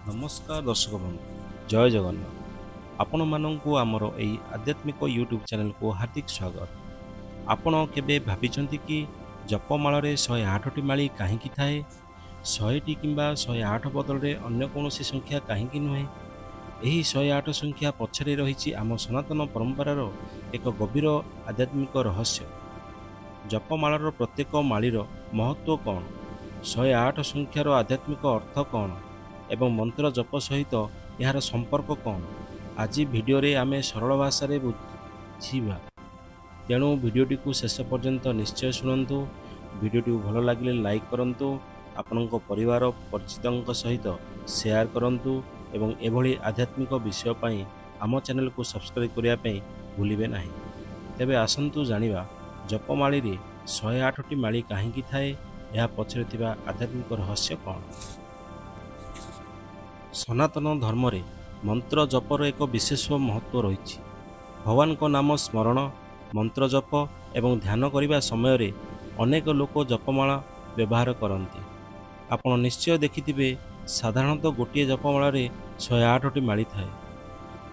ନମସ୍କାର ଦର୍ଶକ ବନ୍ଧୁ, ଜୟ ଜଗନ୍ନାଥ। ଆପଣମାନଙ୍କୁ ଆମର ଏହି ଆଧ୍ୟାତ୍ମିକ ୟୁଟ୍ୟୁବ୍ ଚ୍ୟାନେଲକୁ ହାର୍ଦ୍ଦିକ ସ୍ୱାଗତ। ଆପଣ କେବେ ଭାବିଛନ୍ତି କି ଜପମାଳରେ 108ଟି ମାଳି କାହିଁକି ଥାଏ? 100ଟି କିମ୍ବା 108 ବଦଳରେ ଅନ୍ୟ କୌଣସି ସଂଖ୍ୟା କାହିଁକି ନୁହେଁ? ଏହି 108 ସଂଖ୍ୟା ପଛରେ ରହିଛି ଆମ ସନାତନ ପରମ୍ପରାର ଏକ ଗଭୀର ଆଧ୍ୟାତ୍ମିକ ରହସ୍ୟ। ଜପମାଳର ପ୍ରତ୍ୟେକ ମାଳିର ମହତ୍ତ୍ୱ କ'ଣ? 108 ସଂଖ୍ୟାର ଆଧ୍ୟାତ୍ମିକ ଅର୍ଥ କ'ଣ ଏବଂ ମନ୍ତ୍ର ଜପ ସହିତ ଏହାର ସମ୍ପର୍କ କ'ଣ? ଆଜି ଭିଡ଼ିଓରେ ଆମେ ସରଳ ଭାଷାରେ ବୁଝିବା। ତେଣୁ ଭିଡ଼ିଓଟିକୁ ଶେଷ ପର୍ଯ୍ୟନ୍ତ ନିଶ୍ଚୟ ଶୁଣନ୍ତୁ। ଭିଡ଼ିଓଟିକୁ ଭଲ ଲାଗିଲେ ଲାଇକ୍ କରନ୍ତୁ, ଆପଣଙ୍କ ପରିବାର ପରିଚିତଙ୍କ ସହିତ ସେୟାର କରନ୍ତୁ ଏବଂ ଏଭଳି ଆଧ୍ୟାତ୍ମିକ ବିଷୟ ପାଇଁ ଆମ ଚ୍ୟାନେଲକୁ ସବସ୍କ୍ରାଇବ୍ କରିବା ପାଇଁ ଭୁଲିବେ ନାହିଁ। ତେବେ ଆସନ୍ତୁ ଜାଣିବା ଜପମାଳିରେ 108ଟି ମାଳି କାହିଁକି ଥାଏ, ଏହା ପଛରେ ଥିବା ଆଧ୍ୟାତ୍ମିକ ରହସ୍ୟ କ'ଣ? ସନାତନ ଧର୍ମରେ ମନ୍ତ୍ର ଜପର ଏକ ବିଶେଷ ମହତ୍ତ୍ୱ ରହିଛି। ଭଗବାନଙ୍କ ନାମ ସ୍ମରଣ, ମନ୍ତ୍ର ଜପ ଏବଂ ଧ୍ୟାନ କରିବା ସମୟରେ ଅନେକ ଲୋକ ଜପମାଳା ବ୍ୟବହାର କରନ୍ତି। ଆପଣ ନିଶ୍ଚୟ ଦେଖିଥିବେ, ସାଧାରଣତଃ ଗୋଟିଏ ଜପମାଳାରେ 108ଟି ମାଳି ଥାଏ।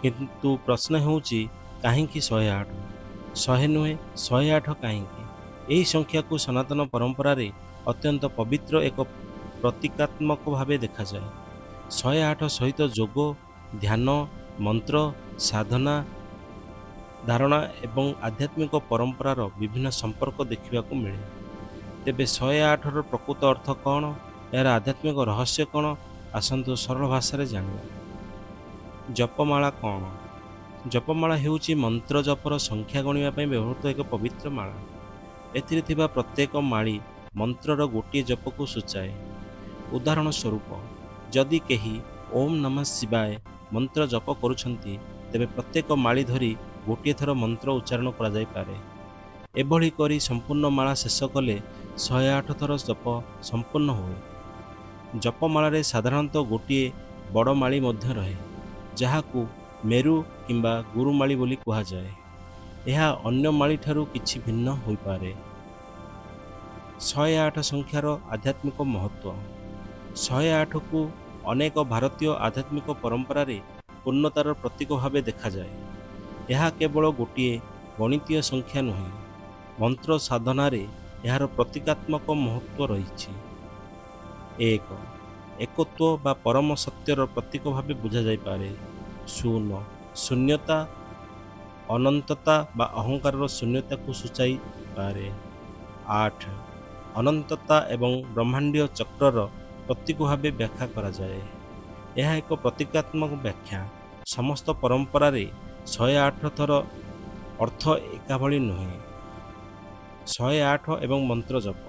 କିନ୍ତୁ ପ୍ରଶ୍ନ ହେଉଛି, କାହିଁକି 108, 100 ନୁହେଁ, 108 କାହିଁକି? ଏହି ସଂଖ୍ୟାକୁ ସନାତନ ପରମ୍ପରାରେ ଅତ୍ୟନ୍ତ ପବିତ୍ର ଏକ ପ୍ରତୀକାତ୍ମକ ଭାବେ ଦେଖାଯାଏ। 108 ସହିତ ଯୋଗ, ଧ୍ୟାନ, ମନ୍ତ୍ର, ସାଧନା, ଧାରଣା ଏବଂ ଆଧ୍ୟାତ୍ମିକ ପରମ୍ପରାର ବିଭିନ୍ନ ସମ୍ପର୍କ ଦେଖିବାକୁ ମିଳେ। ତେବେ 108ର ପ୍ରକୃତ ଅର୍ଥ କ'ଣ, ଏହାର ଆଧ୍ୟାତ୍ମିକ ରହସ୍ୟ କ'ଣ? ଆସନ୍ତୁ ସରଳ ଭାଷାରେ ଜାଣିବା। ଜପମାଳା କ'ଣ? ଜପମାଳା ହେଉଛି ମନ୍ତ୍ର ଜପର ସଂଖ୍ୟା ଗଣିବା ପାଇଁ ବ୍ୟବହୃତ ଏକ ପବିତ୍ର ମାଳା। ଏଥିରେ ଥିବା ପ୍ରତ୍ୟେକ ମାଳି ମନ୍ତ୍ରର ଗୋଟିଏ ଜପକୁ ସୂଚାଏ। ଉଦାହରଣ ସ୍ୱରୂପ, ଯଦି କେହି ଓମ୍ ନମଃ ଶିବାୟ ମନ୍ତ୍ର ଜପ କରୁଛନ୍ତି, ତେବେ ପ୍ରତ୍ୟେକ ମାଳି ଧରି ଗୋଟିଏ ଥର ମନ୍ତ୍ର ଉଚ୍ଚାରଣ କରାଯାଇପାରେ। ଏଭଳି କରି ସମ୍ପୂର୍ଣ୍ଣ ମାଳା ଶେଷ କଲେ 108 ଥର ଜପ ସମ୍ପୂର୍ଣ୍ଣ ହୁଏ। ଜପମାଳାରେ ସାଧାରଣତଃ ଗୋଟିଏ ବଡ଼ ମାଳି ମଧ୍ୟ ରହେ, ଯାହାକୁ ମେରୁ କିମ୍ବା ଗୁରୁମାଳି ବୋଲି କୁହାଯାଏ। ଏହା ଅନ୍ୟ ମାଳିଠାରୁ କିଛି ଭିନ୍ନ ହୋଇପାରେ। 108 ସଂଖ୍ୟାର ଆଧ୍ୟାତ୍ମିକ ମହତ୍ତ୍ୱ। 108କୁ ଅନେକ ଭାରତୀୟ ଆଧ୍ୟାତ୍ମିକ ପରମ୍ପରାରେ ପୂର୍ଣ୍ଣତାର ପ୍ରତୀକ ଭାବେ ଦେଖାଯାଏ। ଏହା କେବଳ ଗୋଟିଏ ଗଣିତୀୟ ସଂଖ୍ୟା ନୁହେଁ, ମନ୍ତ୍ର ସାଧନାରେ ଏହାର ପ୍ରତୀକାତ୍ମକ ମହତ୍ତ୍ୱ ରହିଛି। 1, ଏକତ୍ୱ ବା ପରମ ସତ୍ୟର ପ୍ରତୀକ ଭାବେ ବୁଝାଯାଇପାରେ। 0, ଶୂନ୍ୟତା, ଅନନ୍ତତା ବା ଅହଙ୍କାରର ଶୂନ୍ୟତାକୁ ସୂଚାଇପାରେ। 8, ଅନନ୍ତତା ଏବଂ ବ୍ରହ୍ମାଣ୍ଡୀୟ ଚକ୍ରର ପ୍ରତୀକ ଭାବେ ବ୍ୟାଖ୍ୟା କରାଯାଏ। ଏହା ଏକ ପ୍ରତୀକାତ୍ମକ ବ୍ୟାଖ୍ୟା। ସମସ୍ତ ପରମ୍ପରାରେ 108 ଥର ଅର୍ଥ ଏକାଭଳି ନୁହେଁ। 108 ଏବଂ ମନ୍ତ୍ର ଜପ।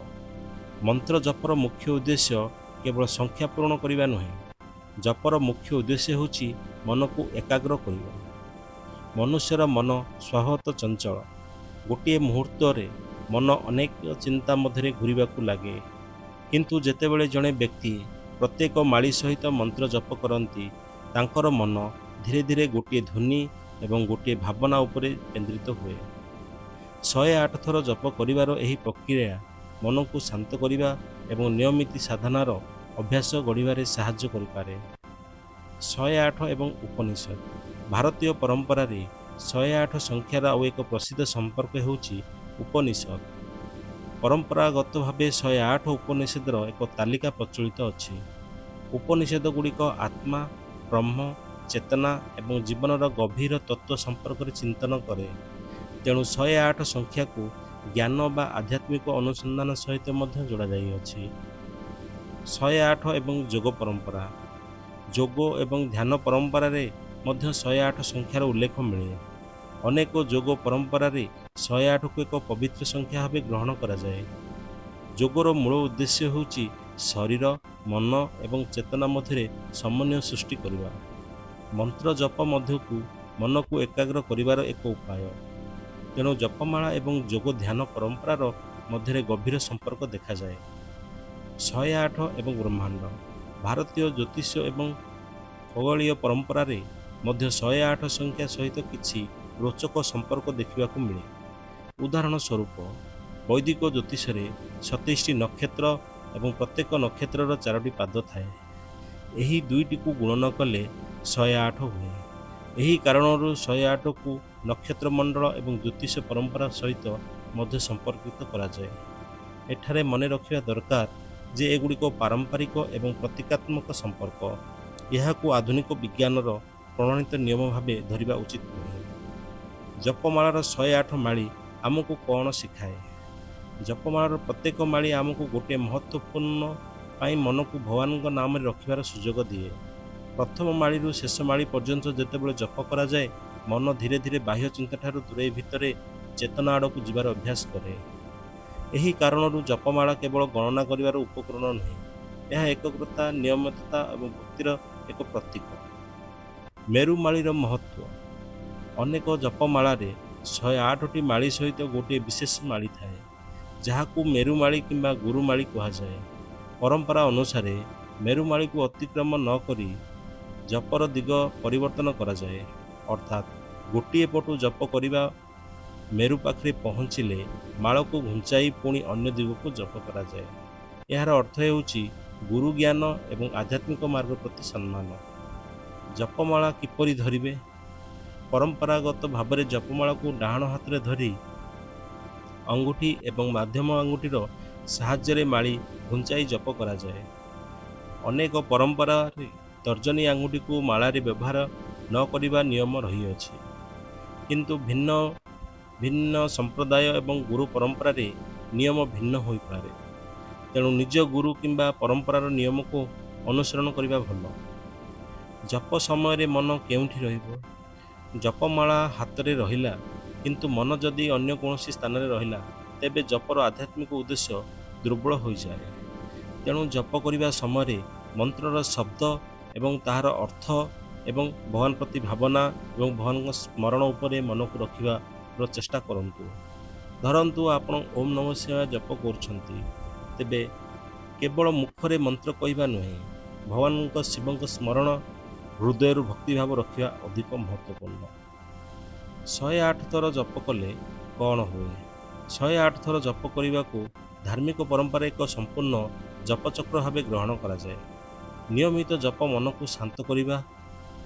ମନ୍ତ୍ର ଜପର ମୁଖ୍ୟ ଉଦ୍ଦେଶ୍ୟ କେବଳ ସଂଖ୍ୟା ପୂରଣ କରିବା ନୁହେଁ। ଜପର ମୁଖ୍ୟ ଉଦ୍ଦେଶ୍ୟ ହେଉଛି ମନକୁ ଏକାଗ୍ର କରିବା। ମନୁଷ୍ୟର ମନ ସ୍ୱଭାବତଃ ଚଞ୍ଚଳ। ଗୋଟିଏ ମୁହୂର୍ତ୍ତରେ ମନ ଅନେକ ଚିନ୍ତା ମଧ୍ୟରେ ଘୂରିବାକୁ ଲାଗେ। କିନ୍ତୁ ଯେତେବେଳେ ଜଣେ ବ୍ୟକ୍ତି ପ୍ରତ୍ୟେକ ମାଳି ସହିତ ମନ୍ତ୍ର ଜପ କରନ୍ତି, ତାଙ୍କର ମନ ଧୀରେ ଧୀରେ ଗୋଟିଏ ଧ୍ୱନି ଏବଂ ଗୋଟିଏ ଭାବନା ଉପରେ କେନ୍ଦ୍ରିତ ହୁଏ। 108 ଥର ଜପ କରିବାର ଏହି ପ୍ରକ୍ରିୟା ମନକୁ ଶାନ୍ତ କରିବା ଏବଂ ନିୟମିତ ସାଧନାର ଅଭ୍ୟାସ ଗଢ଼ିବାରେ ସାହାଯ୍ୟ କରିପାରେ। 108 ଏବଂ ଉପନିଷଦ। ଭାରତୀୟ ପରମ୍ପରାରେ 108 ସଂଖ୍ୟାର ଆଉ ଏକ ପ୍ରସିଦ୍ଧ ସମ୍ପର୍କ ହେଉଛି ଉପନିଷଦ। ପରମ୍ପରାଗତ ଭାବେ 108 ଉପନିଷଦର ଏକ ତାଲିକା ପ୍ରଚଳିତ ଅଛି। ଉପନିଷଦ ଗୁଡ଼ିକ ଆତ୍ମା, ବ୍ରହ୍ମ, ଚେତନା ଏବଂ ଜୀବନର ଗଭୀର ତତ୍ତ୍ୱ ସମ୍ପର୍କରେ ଚିନ୍ତନ କରେ। ତେଣୁ 108 ସଂଖ୍ୟାକୁ ଜ୍ଞାନ ବା ଆଧ୍ୟାତ୍ମିକ ଅନୁସନ୍ଧାନ ସହିତ ମଧ୍ୟ ଯୋଡ଼ାଯାଇଅଛି। 108 ଏବଂ ଯୋଗ ପରମ୍ପରା। ଯୋଗ ଏବଂ ଧ୍ୟାନ ପରମ୍ପରାରେ ମଧ୍ୟ 108 ସଂଖ୍ୟାର ଉଲ୍ଲେଖ ମିଳେ। ଅନେକ ଯୋଗ ପରମ୍ପରାରେ 108କୁ ଏକ ପବିତ୍ର ସଂଖ୍ୟା ଭାବେ ଗ୍ରହଣ କରାଯାଏ। ଯୋଗର ମୂଳ ଉଦ୍ଦେଶ୍ୟ ହେଉଛି ଶରୀର, ମନ ଏବଂ ଚେତନା ମଧ୍ୟରେ ସମନ୍ୱୟ ସୃଷ୍ଟି କରିବା। ମନ୍ତ୍ର ଜପ ମଧ୍ୟକୁ ମନକୁ ଏକାଗ୍ର କରିବାର ଏକ ଉପାୟ। ତେଣୁ ଜପମାଳା ଏବଂ ଯୋଗ ଧ୍ୟାନ ପରମ୍ପରାର ମଧ୍ୟରେ ଗଭୀର ସମ୍ପର୍କ ଦେଖାଯାଏ। 108 ଏବଂ ବ୍ରହ୍ମାଣ୍ଡ। ଭାରତୀୟ ଜ୍ୟୋତିଷ ଏବଂ ଖଗୋଳୀୟ ପରମ୍ପରାରେ ମଧ୍ୟ 108 ସଂଖ୍ୟା ସହିତ କିଛି ରୋଚକ ସମ୍ପର୍କ ଦେଖିବାକୁ ମିଳେ। ଉଦାହରଣ ସ୍ୱରୂପ, ବୈଦିକ ଜ୍ୟୋତିଷରେ 27ଟି ନକ୍ଷତ୍ର ଏବଂ ପ୍ରତ୍ୟେକ ନକ୍ଷତ୍ରର 4ଟି ପାଦ ଥାଏ। ଏହି ଦୁଇଟିକୁ ଗୁଣନ କଲେ 108 ହୁଏ। ଏହି କାରଣରୁ 108କୁ ନକ୍ଷତ୍ରମଣ୍ଡଳ ଏବଂ ଜ୍ୟୋତିଷ ପରମ୍ପରା ସହିତ ମଧ୍ୟ ସମ୍ପର୍କିତ କରାଯାଏ। ଏଠାରେ ମନେ ରଖିବା ଦରକାର ଯେ ଏଗୁଡ଼ିକ ପାରମ୍ପରିକ ଏବଂ ପ୍ରତୀକାତ୍ମକ ସମ୍ପର୍କ, ଏହାକୁ ଆଧୁନିକ ବିଜ୍ଞାନର ପ୍ରମାଣିତ ନିୟମ ଭାବେ ଧରିବା ଉଚିତ ନୁହେଁ। ଜପମାଳାର 108 ମାଳି ଆମକୁ କ'ଣ ଶିଖାଏ? ଜପମାଳାର ପ୍ରତ୍ୟେକ ମାଳି ଆମକୁ ଗୋଟିଏ ମହତ୍ତ୍ୱପୂର୍ଣ୍ଣ ପାଇଁ ମନକୁ ଭଗବାନଙ୍କ ନାମରେ ରଖିବାର ସୁଯୋଗ ଦିଏ। ପ୍ରଥମ ମାଳିରୁ ଶେଷ ମାଳି ପର୍ଯ୍ୟନ୍ତ ଯେତେବେଳେ ଜପ କରାଯାଏ, ମନ ଧୀରେ ଧୀରେ ବାହ୍ୟ ଚିନ୍ତାଠାରୁ ଦୂରେଇ ଭିତରେ ଚେତନା ଆଡ଼କୁ ଯିବାର ଅଭ୍ୟାସ କରେ। ଏହି କାରଣରୁ ଜପମାଳା କେବଳ ଗଣନା କରିବାର ଉପକରଣ ନୁହେଁ, ଏହା ଏକାଗ୍ରତା, ନିୟମିତତା ଏବଂ ଭକ୍ତିର ଏକ ପ୍ରତୀକ। ମେରୁମାଳିର ମହତ୍ତ୍ୱ। ଅନେକ ଜପମାଳାରେ 108ଟି ମାଳି ସହିତ ଗୋଟିଏ ବିଶେଷ ମାଳି ଥାଏ, ଯାହାକୁ ମେରୁମାଳି କିମ୍ବା ଗୁରୁମାଳି କୁହାଯାଏ। ପରମ୍ପରା ଅନୁସାରେ ମେରୁମାଳିକୁ ଅତିକ୍ରମ ନ କରି ଜପର ଦିଗ ପରିବର୍ତ୍ତନ କରାଯାଏ। ଅର୍ଥାତ୍ ଗୋଟିଏ ପଟୁ ଜପ କରିବା ମେରୁ ପାଖରେ ପହଞ୍ଚିଲେ ମାଳକୁ ଘୁଞ୍ଚାଇ ପୁଣି ଅନ୍ୟ ଦିଗକୁ ଜପ କରାଯାଏ। ଏହାର ଅର୍ଥ ହେଉଛି ଗୁରୁ ଜ୍ଞାନ ଏବଂ ଆଧ୍ୟାତ୍ମିକ ମାର୍ଗ ପ୍ରତି ସମ୍ମାନ। ଜପମାଳା କିପରି ଧରିବେ? ପରମ୍ପରାଗତ ଭାବରେ ଜପମାଳାକୁ ଡାହାଣ ହାତରେ ଧରି ଅଙ୍ଗୁଠି ଏବଂ ମାଧ୍ୟମ ଆଙ୍ଗୁଠିର ସାହାଯ୍ୟରେ ମାଳି ଘୁଞ୍ଚାଇ ଜପ କରାଯାଏ। ଅନେକ ପରମ୍ପରାରେ ତର୍ଜନୀ ଆଙ୍ଗୁଠିକୁ ମାଳାରେ ବ୍ୟବହାର ନ କରିବା ନିୟମ ରହିଅଛି, କିନ୍ତୁ ଭିନ୍ନ ଭିନ୍ନ ସମ୍ପ୍ରଦାୟ ଏବଂ ଗୁରୁ ପରମ୍ପରାରେ ନିୟମ ଭିନ୍ନ ହୋଇପାରେ। ତେଣୁ ନିଜ ଗୁରୁ କିମ୍ବା ପରମ୍ପରାର ନିୟମକୁ ଅନୁସରଣ କରିବା ଭଲ। ଜପ ସମୟରେ ମନ କେଉଁଠି ରହିବ? ଜପମାଳା ହାତରେ ରହିଲା, କିନ୍ତୁ ମନ ଯଦି ଅନ୍ୟ କୌଣସି ସ୍ଥାନରେ ରହିଲା, ତେବେ ଜପର ଆଧ୍ୟାତ୍ମିକ ଉଦ୍ଦେଶ୍ୟ ଦୁର୍ବଳ ହୋଇଯାଏ। ତେଣୁ ଜପ କରିବା ସମୟରେ ମନ୍ତ୍ରର ଶବ୍ଦ ଏବଂ ତାହାର ଅର୍ଥ ଏବଂ ଭଗବାନ ପ୍ରତି ଭାବନା ଏବଂ ଭଗବାନଙ୍କ ସ୍ମରଣ ଉପରେ ମନକୁ ରଖିବାର ଚେଷ୍ଟା କରନ୍ତୁ। ଧରନ୍ତୁ ଆପଣ ଓମ୍ ନମଃ ଶିବାୟ ଜପ କରୁଛନ୍ତି, ତେବେ କେବଳ ମୁଖରେ ମନ୍ତ୍ର କହିବା ନୁହେଁ, ଭଗବାନଙ୍କ ଶିବଙ୍କ ସ୍ମରଣ ହୃଦୟରୁ ଭକ୍ତିଭାବ ରଖିବା ଅଧିକ ମହତ୍ତ୍ୱପୂର୍ଣ୍ଣ। 108 ଥର ଜପ କଲେ କ'ଣ ହୁଏ? 108 ଥର ଜପ କରିବାକୁ ଧାର୍ମିକ ପରମ୍ପରା ଏକ ସମ୍ପୂର୍ଣ୍ଣ ଜପଚକ୍ର ଭାବେ ଗ୍ରହଣ କରାଯାଏ। ନିୟମିତ ଜପ ମନକୁ ଶାନ୍ତ କରିବା,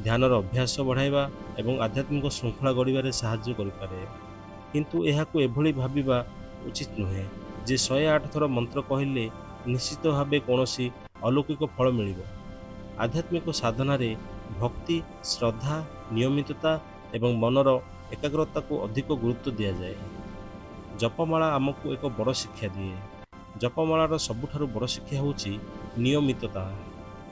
ଧ୍ୟାନର ଅଭ୍ୟାସ ବଢ଼ାଇବା ଏବଂ ଆଧ୍ୟାତ୍ମିକ ଶୃଙ୍ଖଳା ଗଢ଼ିବାରେ ସାହାଯ୍ୟ କରିପାରେ। କିନ୍ତୁ ଏହାକୁ ଏଭଳି ଭାବିବା ଉଚିତ ନୁହେଁ ଯେ 108 ଥର ମନ୍ତ୍ର କହିଲେ ନିଶ୍ଚିତ ଭାବେ କୌଣସି ଅଲୌକିକ ଫଳ ମିଳିବ। ଆଧ୍ୟାତ୍ମିକ ସାଧନାରେ ଭକ୍ତି, ଶ୍ରଦ୍ଧା, ନିୟମିତତା ଏବଂ ମନର ଏକାଗ୍ରତାକୁ ଅଧିକ ଗୁରୁତ୍ୱ ଦିଆଯାଏ। ଜପମାଳା ଆମକୁ ଏକ ବଡ଼ ଶିକ୍ଷା ଦିଏ। ଜପମାଳାର ସବୁଠାରୁ ବଡ଼ ଶିକ୍ଷା ହେଉଛି ନିୟମିତତା।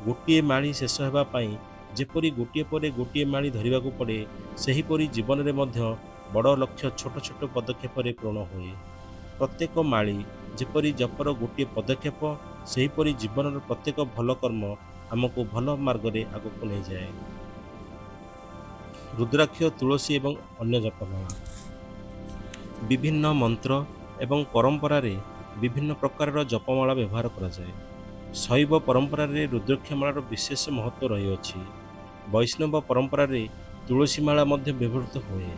ଗୋଟିଏ ମାଳି ଶେଷ ହେବା ପାଇଁ ଯେପରି ଗୋଟିଏ ପରେ ଗୋଟିଏ ମାଳି ଧରିବାକୁ ପଡ଼େ, ସେହିପରି ଜୀବନରେ ମଧ୍ୟ ବଡ଼ ଲକ୍ଷ୍ୟ ଛୋଟ ଛୋଟ ପଦକ୍ଷେପରେ ପୂରଣ ହୁଏ। ପ୍ରତ୍ୟେକ ମାଳି ଯେପରି ଜପର ଗୋଟିଏ ପଦକ୍ଷେପ, ସେହିପରି ଜୀବନର ପ୍ରତ୍ୟେକ ଭଲ କର୍ମ ଆମକୁ ଭଲ ମାର୍ଗରେ ଆଗକୁ ନେଇଯାଏ। ରୁଦ୍ରାକ୍ଷ, ତୁଳସୀ ଏବଂ ଅନ୍ୟ ଜପମାଳା। ବିଭିନ୍ନ ମନ୍ତ୍ର ଏବଂ ପରମ୍ପରାରେ ବିଭିନ୍ନ ପ୍ରକାରର ଜପମାଳା ବ୍ୟବହାର କରାଯାଏ। ଶୈବ ପରମ୍ପରାରେ ରୁଦ୍ରାକ୍ଷ ମାଳାର ବିଶେଷ ମହତ୍ତ୍ୱ ରହିଅଛି। ବୈଷ୍ଣବ ପରମ୍ପରାରେ ତୁଳସୀ ମାଳା ମଧ୍ୟ ବ୍ୟବହୃତ ହୁଏ।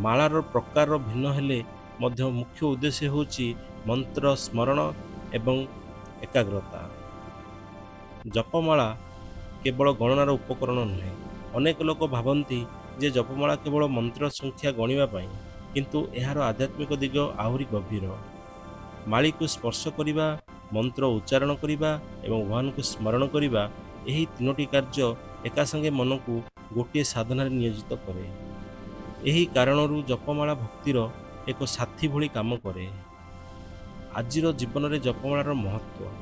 ମାଳାର ପ୍ରକାର ଭିନ୍ନ ହେଲେ ମଧ୍ୟ ମୁଖ୍ୟ ଉଦ୍ଦେଶ୍ୟ ହେଉଛି ମନ୍ତ୍ର ସ୍ମରଣ ଏବଂ ଏକାଗ୍ରତା। ଜପମାଳା କେବଳ ଗଣନାର ଉପକରଣ ନୁହେଁ। ଅନେକ ଲୋକ ଭାବନ୍ତି ଯେ ଜପମାଳା କେବଳ ମନ୍ତ୍ର ସଂଖ୍ୟା ଗଣିବା ପାଇଁ, କିନ୍ତୁ ଏହାର ଆଧ୍ୟାତ୍ମିକ ଦିଗ ଆହୁରି ଗଭୀର। ମାଳିକୁ ସ୍ପର୍ଶ କରିବା, ମନ୍ତ୍ର ଉଚ୍ଚାରଣ କରିବା ଏବଂ ଭଗବାନଙ୍କୁ ସ୍ମରଣ କରିବା, ଏହି ତିନୋଟି କାର୍ଯ୍ୟ ଏକାସଙ୍ଗେ ମନକୁ ଗୋଟିଏ ସାଧନାରେ ନିୟୋଜିତ କରେ। ଏହି କାରଣରୁ ଜପମାଳା ଭକ୍ତିର ଏକ ସାଥୀ ଭଳି କାମ କରେ। ଆଜିର ଜୀବନରେ ଜପମାଳାର ମହତ୍ତ୍ୱ।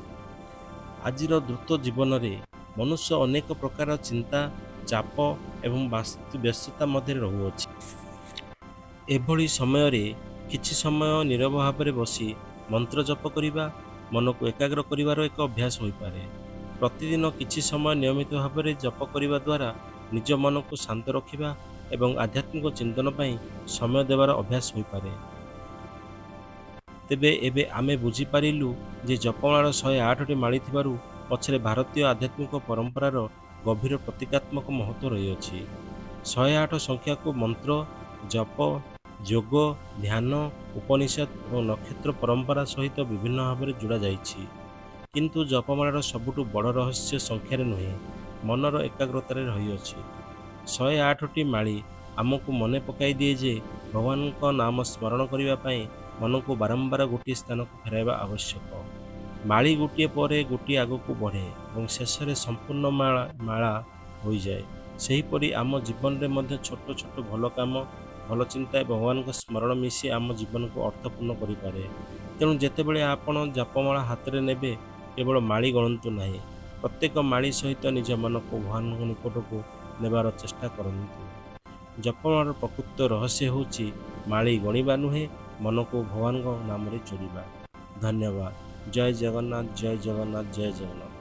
ଆଜିର ଦ୍ରୁତ ଜୀବନରେ ମନୁଷ୍ୟ ଅନେକ ପ୍ରକାର ଚିନ୍ତା, ଚାପ ଏବଂ ବ୍ୟସ୍ତତା ମଧ୍ୟରେ ରହୁଅଛି। ଏଭଳି ସମୟରେ କିଛି ସମୟ ନୀରବ ଭାବରେ ବସି ମନ୍ତ୍ର ଜପ କରିବା ମନକୁ ଏକାଗ୍ର କରିବାର ଏକ ଅଭ୍ୟାସ ହୋଇପାରେ। ପ୍ରତିଦିନ କିଛି ସମୟ ନିୟମିତ ଭାବରେ ଜପ କରିବା ଦ୍ୱାରା ନିଜ ମନକୁ ଶାନ୍ତ ରଖିବା ଏବଂ ଆଧ୍ୟାତ୍ମିକ ଚିନ୍ତନ ପାଇଁ ସମୟ ଦେବାର ଅଭ୍ୟାସ ହୋଇପାରେ। ତେବେ ଏବେ ଆମେ ବୁଝିପାରିଲୁ ଯେ ଜପମାଳାର 108ଟି ମାଳି ଥିବାରୁ ପଛରେ ଭାରତୀୟ ଆଧ୍ୟାତ୍ମିକ ପରମ୍ପରାର ଗଭୀର ପ୍ରତୀକାତ୍ମକ ମହତ୍ତ୍ୱ ରହିଅଛି। 108 ସଂଖ୍ୟାକୁ ମନ୍ତ୍ର, ଜପ, ଯୋଗ, ଧ୍ୟାନ, ଉପନିଷଦ ଏବଂ ନକ୍ଷତ୍ର ପରମ୍ପରା ସହିତ ବିଭିନ୍ନ ଭାବରେ ଯୋଡ଼ା ଯାଇଛି। କିନ୍ତୁ ଜପମାଳାର ସବୁଠୁ ବଡ଼ ରହସ୍ୟ ସଂଖ୍ୟାରେ ନୁହେଁ, ମନର ଏକାଗ୍ରତାରେ ରହିଅଛି। 108ଟି ମାଳି ଆମକୁ ମନେ ପକାଇ ଦିଏ ଯେ ଭଗବାନଙ୍କ ନାମ ସ୍ମରଣ କରିବା ପାଇଁ ମନକୁ ବାରମ୍ବାର ଗୋଟିଏ ସ୍ଥାନକୁ ଫେରାଇବା ଆବଶ୍ୟକ। ମାଳି ଗୋଟିଏ ପରେ ଗୋଟିଏ ଆଗକୁ ବଢ଼େ ଏବଂ ଶେଷରେ ସମ୍ପୂର୍ଣ୍ଣ ମାଳା ହୋଇଯାଏ। ସେହିପରି ଆମ ଜୀବନରେ ମଧ୍ୟ ଛୋଟ ଛୋଟ ଭଲ କାମ, ଭଲ ଚିନ୍ତା ଏବଂ ଭଗବାନଙ୍କ ସ୍ମରଣ ମିଶି ଆମ ଜୀବନକୁ ଅର୍ଥପୂର୍ଣ୍ଣ କରିପାରେ। ତେଣୁ ଯେତେବେଳେ ଆପଣ ଜପମାଳା ହାତରେ ନେବେ, କେବଳ ମାଳି ଗଣନ୍ତୁ ନାହିଁ, ପ୍ରତ୍ୟେକ ମାଳି ସହିତ ନିଜ ମନକୁ ଭଗବାନଙ୍କ ନିକଟକୁ ନେବାର ଚେଷ୍ଟା କରନ୍ତୁ। ଜପମାଳାର ପ୍ରକୃତ ରହସ୍ୟ ହେଉଛି ମାଳି ଗଣିବା ନୁହେଁ, ମନକୁ ଭଗବାନଙ୍କ ନାମରେ ଯୋଡ଼ିବା। ଧନ୍ୟବାଦ। ଜୟ ଜଗନ୍ନାଥ, ଜୟ ଜଗନ୍ନାଥ, ଜୟ ଜଗନ୍ନାଥ।